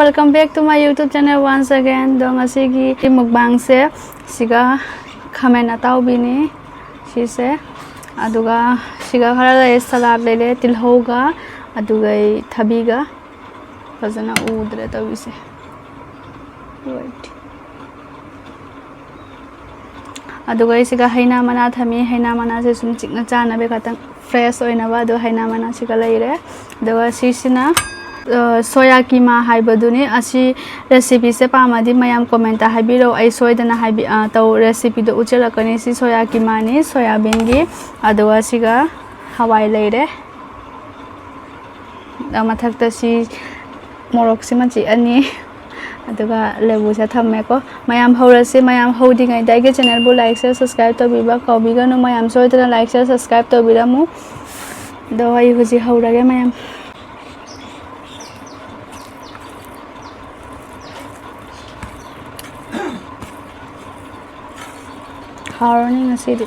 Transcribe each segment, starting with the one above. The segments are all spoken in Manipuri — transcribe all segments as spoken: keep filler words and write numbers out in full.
Welcome back to my YouTube channel once again. ꯑꯗꯣ ꯉꯁꯤꯒꯤ mukbangꯁꯦ ꯁꯤꯒ ꯈꯥꯃꯦꯟ ꯑꯇꯥꯎꯕꯤꯅꯤ ꯁꯤꯁꯦ, ꯑꯗꯨꯒ ꯁꯤꯒ ꯈꯔ ꯂꯩꯔꯦ, salad ꯂꯩꯔꯦ, ꯇꯤꯜꯍꯧꯒ ꯑꯗꯨꯒ ꯊꯕꯤꯒ꯫ ꯐꯖꯅ ꯎꯗ꯭ꯔꯦ ꯇꯧꯔꯤꯁꯦ꯫ Wait. ꯑꯗꯨꯒ ꯑꯩꯁꯤꯒ ꯍꯩꯅꯥ ꯃꯅꯥ ꯊꯝꯃꯤ꯫ ꯍꯩꯅꯥ ꯃꯅꯥꯁꯦ ꯁꯨꯝ ꯆꯤꯛꯅ ꯆꯥꯅꯕ ꯈꯛꯇꯪ, fresh ꯑꯣꯏꯅꯕ꯫ ꯑꯗꯣ ꯍꯩꯅꯥ ꯃꯅꯥꯁꯤꯒ ꯂꯩꯔꯦ꯫ ꯑꯗꯨꯒ ꯁꯤꯁꯤꯅ, ꯑ, soya keema ꯍꯥꯏꯕꯗꯨꯅꯤ꯫ ꯑꯁꯤ recipeꯁꯦ ꯄꯥꯝꯃꯗꯤ ꯃꯌꯥꯝ commentꯇ ꯍꯥꯏꯕꯤꯔꯛꯑꯣ꯫ ꯑꯩ ꯁꯣꯏꯗꯅ ꯍꯥꯏꯕꯤ-, ꯑ, ꯇꯧ-, recipeꯗꯣ ꯎꯠꯆꯔꯛꯀꯅꯤ꯫ ꯁꯤ soya keemaꯅꯤ, soyabeanꯒꯤ꯫ ꯑꯗꯨꯒ ꯁꯤꯒ ꯍꯋꯥꯏ ꯂꯩꯔꯦ꯫ ꯑ, ꯃꯊꯛꯇ ꯁꯤ ꯃꯣꯔꯣꯛꯁꯤꯃ ꯆꯤꯛꯑꯅꯤ꯫ ꯑꯗꯨꯒ ꯂꯦꯕꯨꯁꯦ ꯊꯝꯃꯦꯀꯣ꯫ ꯃꯌꯥꯝ ꯍꯧꯔꯁꯤ꯫ ꯃꯌꯥꯝ ꯍꯧꯗ꯭ꯔꯤꯉꯩꯗ ꯑꯩꯒꯤ channelꯕꯨ like, share, subscribe ꯇꯧꯕꯤꯕ ꯀꯥꯎꯕꯤꯒꯅꯨ꯫ ꯃꯌꯥꯝ ꯁꯣꯏꯗꯅ like, share, subscribe ꯇꯧꯕꯤꯔꯝꯃꯨ꯫ ꯑꯗꯣ ꯑꯩ ꯍꯧꯖꯤꯛ ꯍꯧꯔꯒꯦ ꯃꯌꯥꯝ꯫ ꯍꯥꯎꯔꯅꯤ ꯉꯁꯤꯗꯤ꯫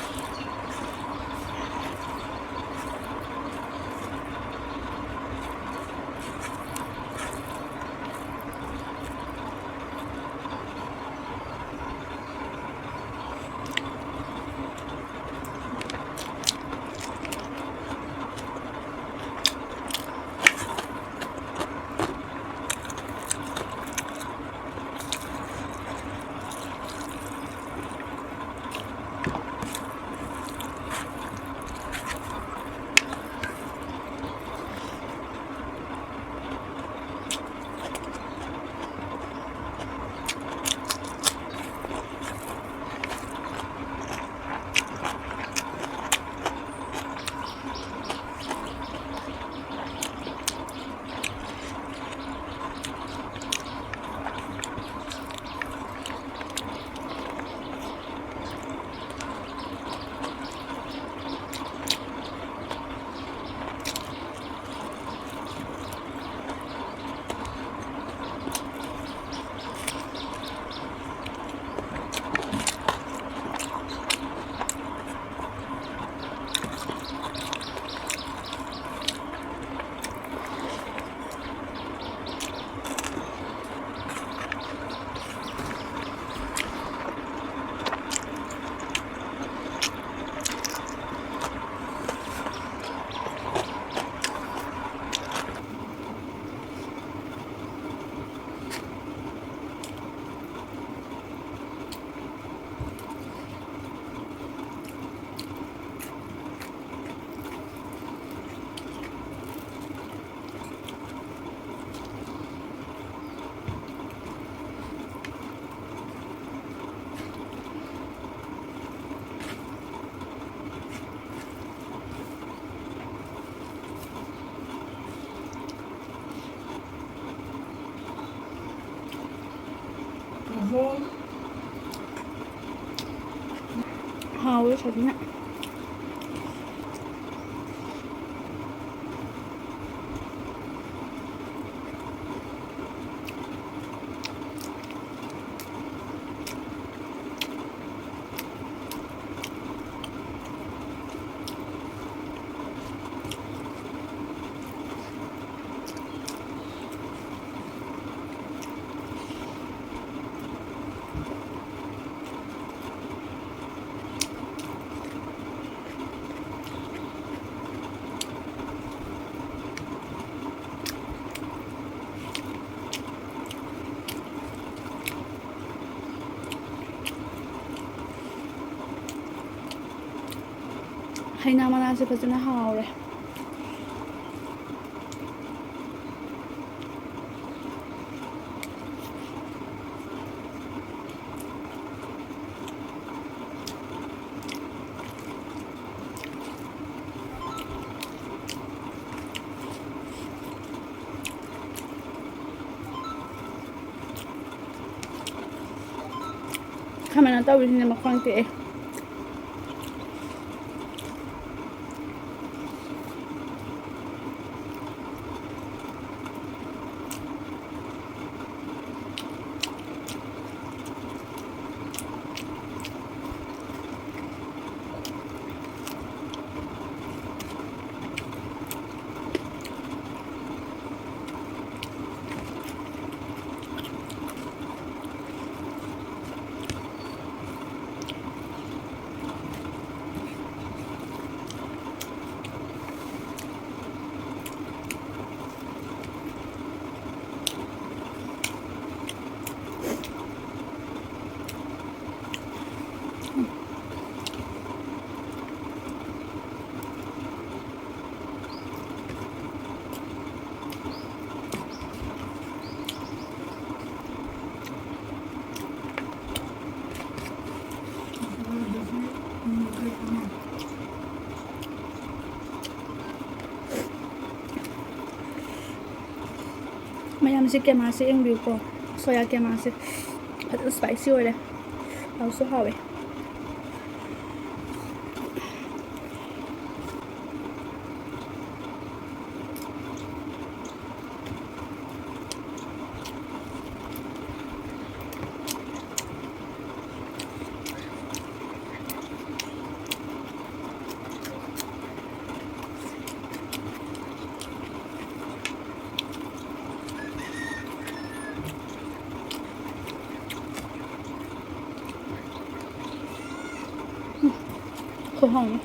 ꯍꯥꯎꯋꯦ ꯐꯖꯅ꯫ ꯍꯩꯅꯥ ꯃꯅꯥꯁꯦ ꯐꯖꯅ ꯍꯥꯎꯔꯦ꯫ ꯈꯥꯃꯦꯟ ꯑꯇꯥꯎꯕꯤꯁꯤꯅ ꯃꯈ꯭ꯋꯥꯡ ꯇꯦꯛꯑꯦ꯫ ꯃꯌꯥꯝꯁꯦ ꯀꯦꯃꯥꯁꯦ ꯌꯦꯡꯕꯤꯌꯨꯀꯣ, ꯁꯣꯌꯥ ꯀꯦꯃꯥꯁꯦ ꯐꯖꯅ spicy ꯑꯣꯏꯔꯦ, ꯍꯥꯎꯁꯨ ꯍꯥꯎꯋꯦ꯫ ꯊꯣꯡ ꯍꯥꯎꯅꯤ꯫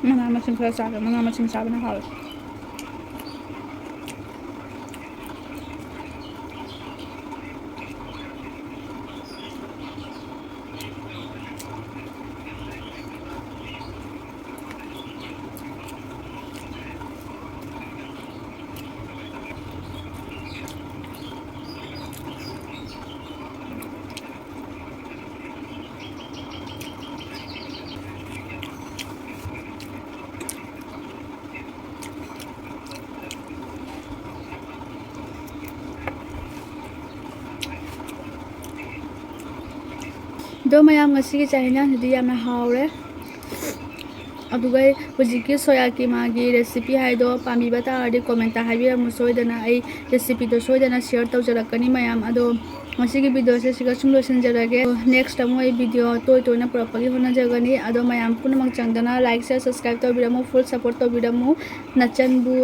ꯃꯅꯥ ꯃꯁꯤꯡ ꯈꯔ ꯆꯥꯒꯦ꯫ ꯃꯅꯥ ꯃꯁꯤꯡ ꯆꯥꯕꯅ ꯍꯥꯎꯋꯦ꯫ ꯑꯗꯣ ꯃꯌꯥꯝ, ꯉꯁꯤꯒꯤ ꯆꯥꯛ ꯍꯦꯟꯖꯥꯡꯁꯤꯗꯤ ꯌꯥꯝꯅ ꯍꯥꯎꯔꯦ꯫ ꯑꯗꯨꯒ ꯍꯧꯖꯤꯛꯀꯤ ꯁꯣꯌꯥ ꯀꯤꯃꯥꯒꯤ recipe ꯍꯥꯏꯗꯣ ꯄꯥꯝꯕꯤꯕ ꯇꯥꯔꯗꯤ comment ꯍꯥꯏꯕꯤꯔꯝꯃꯨ ꯁꯣꯏꯗꯅ꯫ ꯑꯩ recipeꯗꯣ ꯁꯣꯏꯗꯅ share ꯇꯧꯖꯔꯛꯀꯅꯤ ꯃꯌꯥꯝ꯫ ꯑꯗꯣ ꯉꯁꯤꯒꯤ videoꯁꯦ ꯁꯤꯒ ꯁꯨꯝ ꯂꯣꯏꯁꯤꯟꯖꯔꯒꯦ꯫ Next ꯑꯃꯨꯛ ꯑꯩ video ꯑꯇꯣꯏ ꯇꯣꯏꯅ ꯄꯨꯔꯛꯄꯒꯤ ꯍꯣꯠꯅꯖꯒꯅꯤ꯫ ꯑꯗꯣ ꯃꯌꯥꯝ ꯄꯨꯝꯅꯃꯛ ꯆꯪꯗꯅ like, share, subscribe ꯇꯧꯕꯤꯔꯝꯃꯨ, full support ꯇꯧꯕꯤꯔꯝꯃꯨ꯫ ꯅꯆꯟꯕꯨ,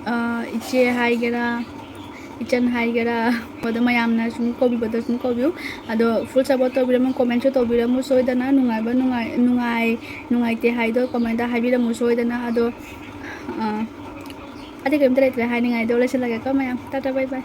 ꯑ, ꯏꯆꯦ ꯍꯥꯏꯒꯦꯔꯥ, ꯏꯆꯟ ꯍꯥꯏꯒꯦꯔꯥ, ꯑꯗꯣ ꯃꯌꯥꯝꯅ ꯁꯨꯝ ꯀꯧꯕꯤꯕꯗꯣ ꯁꯨꯝ ꯀꯧꯕꯤꯌꯨ꯫ ꯑꯗꯣ full support ꯇꯧꯕꯤꯔꯝꯃꯨ, commentꯁꯨ ꯇꯧꯕꯤꯔꯝꯃꯨ ꯁꯣꯏꯗꯅ꯫ ꯅꯨꯡꯉꯥꯏꯕ, ꯅꯨꯡꯉꯥꯏ-, ꯅꯨꯡꯉꯥꯏ-, ꯅꯨꯡꯉꯥꯏꯇꯦ ꯍꯥꯏꯗꯣ commentꯇ ꯍꯥꯏꯕꯤꯔꯝꯃꯨ ꯁꯣꯏꯗꯅ꯫ ꯑꯗꯣ, ꯑ, ꯑꯇꯩ ꯀꯔꯤꯝꯇ ꯂꯩꯇ꯭ꯔꯦ ꯍꯥꯏꯅꯤꯡꯉꯥꯏꯗꯣ, ꯂꯣꯏꯁꯤꯜꯂꯒꯦꯀꯣ ꯃꯌꯥꯝ꯫ Tata, bye bye꯫